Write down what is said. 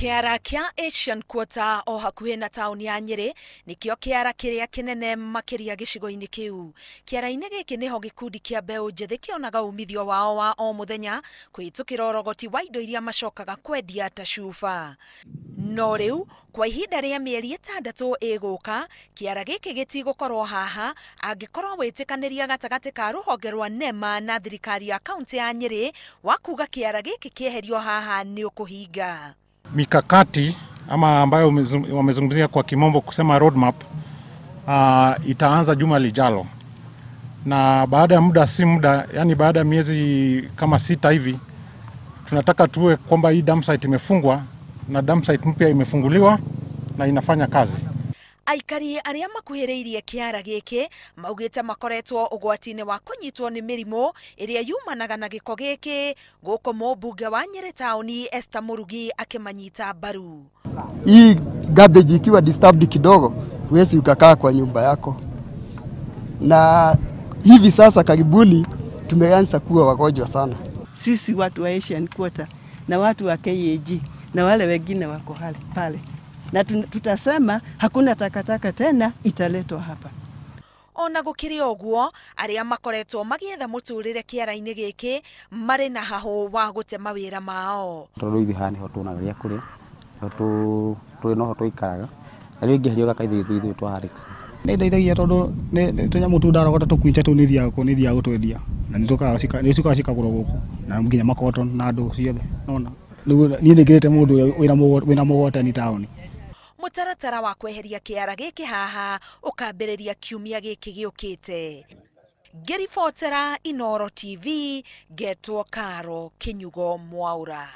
Kĩara kĩa Asian Quarter o hakuhĩ na taũni ya Nyĩrĩ nĩkĩo kĩara kĩrĩa kĩnene makĩria gĩcigo-inĩ kĩu. Kĩara-inĩ gĩkĩ nĩho gĩkundi kĩa mbeũ njĩthĩ kĩonaga umithio wao wa o mũthenya kũhĩtũkĩra ũrogoti wa indo iria macokaga kwendia ta cuba. No rĩu kwa ihinda rĩa mĩeri 6 ĩgũka, kĩara gĩkĩ gĩtigũkorwo haha angĩkorwo wĩtĩkanĩria gatagatĩ ka rũhonge rwa NEMA na thirikari ya kaunti ya Nyĩrĩ wa kuga kĩara gĩkĩ kĩeherio haha nĩ ũkũhinga. Mikakati ama ambayo wamezungumzia kwa kimombo kusema roadmap, itaanza juma lijalo, na baada ya muda si muda, yani baada ya miezi kama 6 hivi, tunataka tuwe kwamba hii dump site imefungwa na dump site mpya imefunguliwa na inafanya kazi. Aikari arĩa makuhĩrĩirie kĩara gĩkĩ maugĩte makoretwo ũgwati-inĩ wa kũnyitwo nĩ mĩrimũ ĩrĩa yumanaga na gĩko gĩkĩ, gũkũ mũmbunge wa Nyĩrĩ taũni Esther Mũrugi akĩmanyita mbaru. Hii garbage ikiwa disturbed kidogo, huwezi ukakaa kwa nyumba yako. Na hivi sasa karibuni tumeanza kuwa wagonjwa sana. Sisi watu wa Asian Quarter na watu wa KAG na wale wengine wako pale, na tutasema hakuna takataka tena italetwa hapa. Ona gũkĩrĩ ũguo, arĩa makoretwo magĩetha mũtũrĩre kĩara-inĩ gĩkĩ marĩ na hahũ wa gũte mawĩra mao. Tondũ ithuĩ haha nĩho tuonaga gĩa kũrĩa, nĩho tũrĩ noho tũikaraga, na rĩu ingĩherio gaka ithuĩ twaharĩka. Nĩ ndeithagia tondũ nĩ tũnyamũ tũu ndarogota tũkuica tũu nĩ thiaga gũtwendia, na nĩ ciũkaga cikagũrwo gũkũ, na nginya makoto na andũ ciothe, nona. Rĩu niĩ nĩ ngĩrĩte mũndũ wĩna mũgotani taũni. Mũtaratara wa kweheria kĩara gĩkĩ haha ũkambĩrĩria kiumia gĩkĩ gĩũkĩte. Ngĩribotera Inooro TV, ngetwo Karo Kinyugo Mwaura.